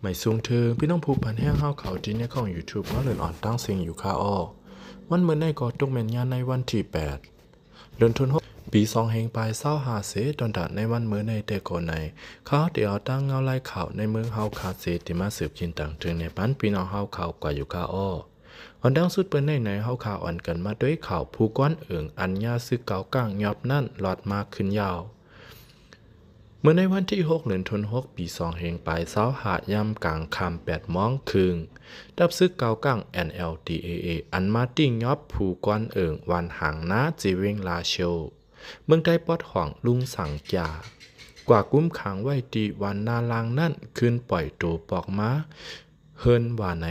ໝາຍສູງເຖິງພີ່ນ້ອງຜູ້ປັນແຮງເຮົາເຂົ້າທີ່ໃນຊ່ອງ YouTube ເວົ້າເລື່ອງອອນຕ່າງເສັງຢູ່ຄ່າອໍ. ວັນມື້ໃນກໍຕົກແມ່ນຍາມໃນວັນທີແປດ ເດືອນທີຫົກ ປີສອງເຮງປາຍຊາວຫ້າເສ. ຕອນທ້າຍໃນວັນມື້ໃນແຕ່ກໍໃນ ຂ້າໄດ້ເອົາຕາງເງົາລາຍຂ່າວໃນເມືອງເຮົາຄາເສ ທີ່ມາສືບກິນຕາງເທິງໃນປັນພີ່ນ້ອງເຮົາເຂົ້າກວ່າຢູ່ຄ່າອໍ. ອັນດັງສຸດເປີດໃນໃນ ເຮົາຂ້າອ່ອນກັນມາດ້ວຍຂ່າວຜູ້ກວນເອີ່ງອັນຍາຊຶກເກົາກ້າງຍອບນັ້ນລອດມາຂຶ້ນຍາວ. ເມື່ອໃນວັນທີຫົກ ເດືອນທີຫົກ ປີສອງເຮງປາຍຊາວຫ້າ ຍາມກາງຄ່ຳແປດໂມງເຄິ່ງ ທັບຊຶກເກົາກ້າງ NLD-AA ອັນມາຕິງຍອບຜູ້ກວນເອີ່ງວັນຫາງນາ ເຈເວັງລາເຊວ ເມືອງໄທປອດຫ້ອງ ລຸງສັງຈາ ກວ່າກຸມຂັງໄວ້ທີ່ວັນນາລາງນັ້ນ ຄືນປ່ອຍໂຕອອກມາເຮືອນວ່າໃນ.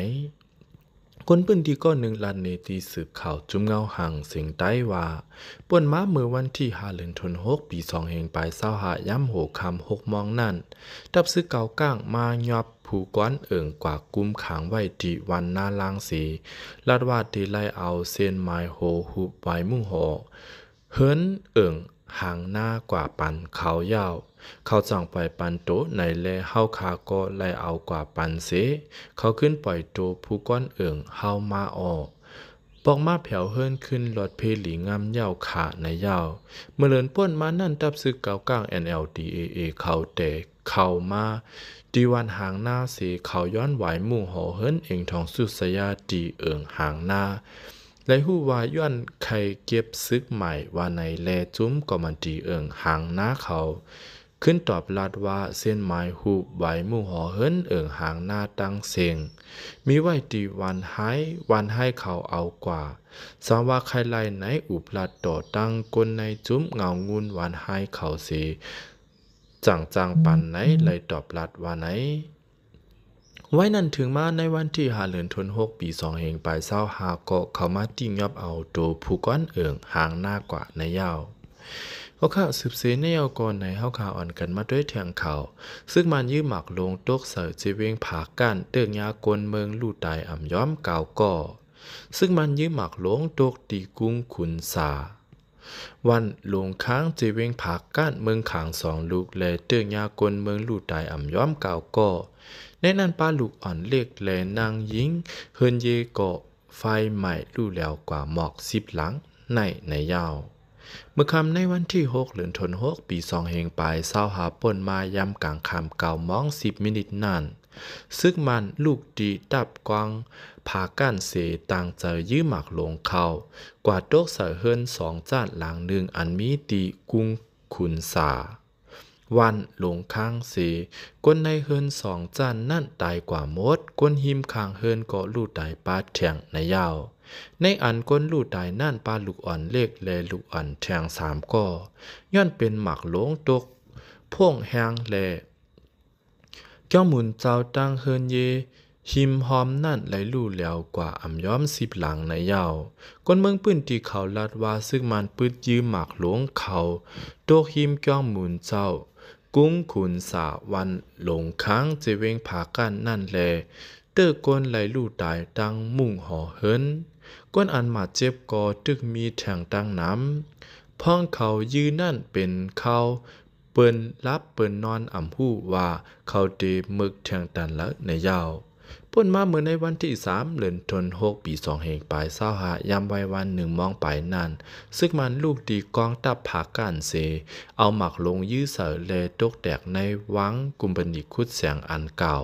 ຄົນພື້ນທີ່ກໍໜຶ່ງລັດນິຕິສື່ຂ່າວຈຸມເງົາຫາງເສັງໃຕ້ວ່າ ປ່ນມາເມື່ອວັນທີຫ້າ ເດືອນທີຫົກ ປີສອງເຮງປາຍຊາວຫ້າ ຍາມຫົວຄ່ຳຫົກໂມງນັ້ນ ທັບຊຶກເກົາກ້າງມາຍອບຜູ້ກວນເອີ່ງກວ່າກຸມຂັງໄວ້ທີ່ວັນນາລາງເສ ລັດວ່າໄດ້ໄລ່ເອົາເສັ້ນໝາຍໂຫຮູບໄຫວ້ມຸງຫໍ ເຮືອນເອີ່ງຫາງນາກວ່າປັນເຂົາຍາວ ເຂົາຈັ່ງປ່ອຍປັນໂຕໃນ ແລະ ເຮົາຂ້າກໍໄລ່ເອົາກວ່າປັນເສ ເຂົາຄືນປ່ອຍໂຕຜູ້ກວນເອີ່ງເຮົາມາອອກ ບອກມາແຜວເຮືອນຄືນລອດເພລີງາມຍາວຂາໃນຍາວ. ເມື່ອເດີນປ່ນມານັ້ນ ທັບຊຶກເກົາກ້າງ NLD-AA ເຂົາແຕ່ເຂົ້າມາທີ່ວັນຫາງນາເສ ເຂົາຍ້ອນໄຫວ້ມຸງຫໍເຮືອນເອງທອງສຸດສະຍາຕີເອີ່ງຫາງນາ ແລະ ຮູ້ວ່າຍ້ອນໄຄເກັບຊຶກໃໝ່ວ່າໃນ ແລະ ຈຸມກໍມາຕີເອີ່ງຫາງນາເຂົາ ຄືນຕອບລັດວ່າ ເສັ້ນໝາຍຮູບໄຫວ້ມຸງຫໍເຮືອນເອີ່ງຫາງນາຕ່າງເສັງ ມີໄວ້ທີ່ວັນໄຮ ວັນໄຮເຂົາເອົາກວ່າ ສຳວ່າໄຄໄລ່ໃນອຸບລັດຕໍ່ຕັ້ງຄົນໃນຈຸມເງົາງຸ່ນວັນໄຮເຂົາເສ ຈັ່ງຈັ່ງປັນໃນໄລ່ຕອບລັດວ່າໃນ. ໄວ້ນັ້ນເຖິງມາໃນວັນທີຫ້າ ເດືອນທີຫົກ ປີສອງເຮງປາຍຊາວຫ້າ ກໍເຂົ້າມາຕິງຍອບເອົາໂຕຜູ້ກວນເອີ່ງຫາງນາກວ່າໃນຍາວ. ໂອຄະ ສືບເສແນວກ່ອນໃນ ເຮົາຂ້າອ່ອນກັນມາດ້ວຍແທງຂ່າວ ຊຶກມານຢື້ໝາກໂລງຕົກໃສ່ເຈເວັງຜາກ້ານ ເຕີກຍາຄົນເມືອງລູ້ຕາຍອ່ຳຍອມເກົ້າກໍ. ຊຶກມານຢື້ໝາກໂລງຕົກທີ່ກຸງຂຸນສາ ວັນຫຼົງຄາງ ເຈເວັງຜາກ້ານ ເມືອງຂາງສອງລູກ ແລະ ເຕີກຍາຄົນເມືອງລູ້ຕາຍອ່ຳຍອມເກົ້າກໍ. ໃນນັ້ນປາລູກອ່ອນເລັກ ແລະ ນາງຍິງ ເຮືອນເຢກໍໄຟໄໝ້ລຸແຫຼວກວ່າໝອກສິບຫຼັງໃນໃນຍາວ. ເມື່ອຄ່ຳໃນວັນທີຫົກ ເດືອນທີຫົກ ປີສອງເຮງປາຍຊາວຫ້າ ປົນມາຍາມກາງຄ່ຳເກົ້າໂມງສິບມິນິດນັ້ນ ຊຶກມານລູກຕີຕັບກວາງຜາກ້ານເສ ຕັ້ງໃຈຢື້ໝາກໂລງເຂົ້າ ກວ່າຕົກໃສ່ເຮືອນສອງຊັ້ນຫຼັງໜຶ່ງ ອັນມີທີ່ກຸງຂຸນສາ ວັນຫຼົງຄາງເສ ຄົນໃນເຮືອນສອງຊັ້ນນັ້ນຕາຍກວ່າໝົດ ຄົນຮິມຂ້າງເຮືອນກໍລູ້ຕາຍປາດແທງໃນຍາວ. ໃນອັນຄົນລູ້ຕາຍນັ້ນປາລູກອ່ອນເລັກ ແລະ ລູກອ່ອນແທງສາມກໍ ຍ້ອນເປັນໝາກໂລງຕົກໂພງແຮງ ແລະ ກ້ອງໝູນເຈົ້າຕັ້ງເຮືອນເຢ ຮິມຮ່ອມນັ້ນໄຫຼຫຼູແຫຼວກວ່າອ່ຳຍອມສິບຫຼັງໃນຍາວ. ຄົນເມືອງພື້ນທີ່ເຂົາລັດວ່າ ຊຶກມານປືດຢືມໝາກໂລງເຂົາ ຕົກຮິມກ້ອງໝູນເຈົ້າ ກຸງຂຸນສາວັນຫຼົງຄາງ ເຈເວັງຜາກ້ານນັ້ນແລ ເຕີກຄົນໄຫຼຫຼູຕາຍຕັ້ງມຸງຫໍເຮືອນ. ຄົນອັນບາດເຈັບກໍຕຶກມີແທງຕັ້ງນຳ. ພວກເຂົາຢືມນັ້ນເປັນຂ່າວ ເພິ່ນຫຼັບເພິ່ນນອນອຳຮູ້ວ່າເຂົາເຕະເມິກແທງຕັນເລີຍໃນຍາວ. ປົນມາເມື່ອໃນວັນທີສາມ ເດືອນທີຫົກ ປີສອງເຮງປາຍຊາວຫ້າ ຍາມໄວວັນໜຶ່ງໂມງປາຍນັ້ນ ຊຶກມານລູກຕີກອງທັບຜາກ້ານເສ ເອົາໝາກໂລງຢືມໃສ່ ແລະ ຕົກແຕກໃນວັງກຸມປະນີຂຸດແສງອັນເກົ່າ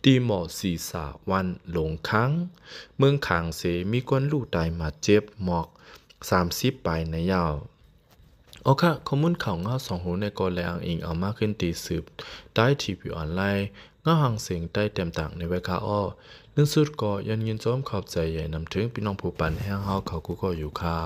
ທີ່ໝໍຊີສາວັນຫຼົງຄາງ ເມືອງຂາງເສ ມີຄົນລູກຕາຍມາເຈັບໝອກສາມສິບປາຍໃນຍາວ. ໂອຄະ ຂໍ້ມູນຂ່າວເງົາສອງຫູໃນກໍແລອ້າງອີງເອົາມາຂຶ້ນທີ່ສືບໃຕ້ ທີວີ ອອນລາຍ ເງົາຫາງເສັງໃຕ້ແຕ້ມຕ່າງໃນໄວຄາອໍ. ໜຶ່ງສຸດກໍຢ້ານຍິນຊົມຂອບໃຈໃຫຍ່ນຳເຖິງພີ່ນ້ອງຜູ້ປັນແຮງເຮົາເຂົ້າກູ່ກໍຢູ່ຄ່າ.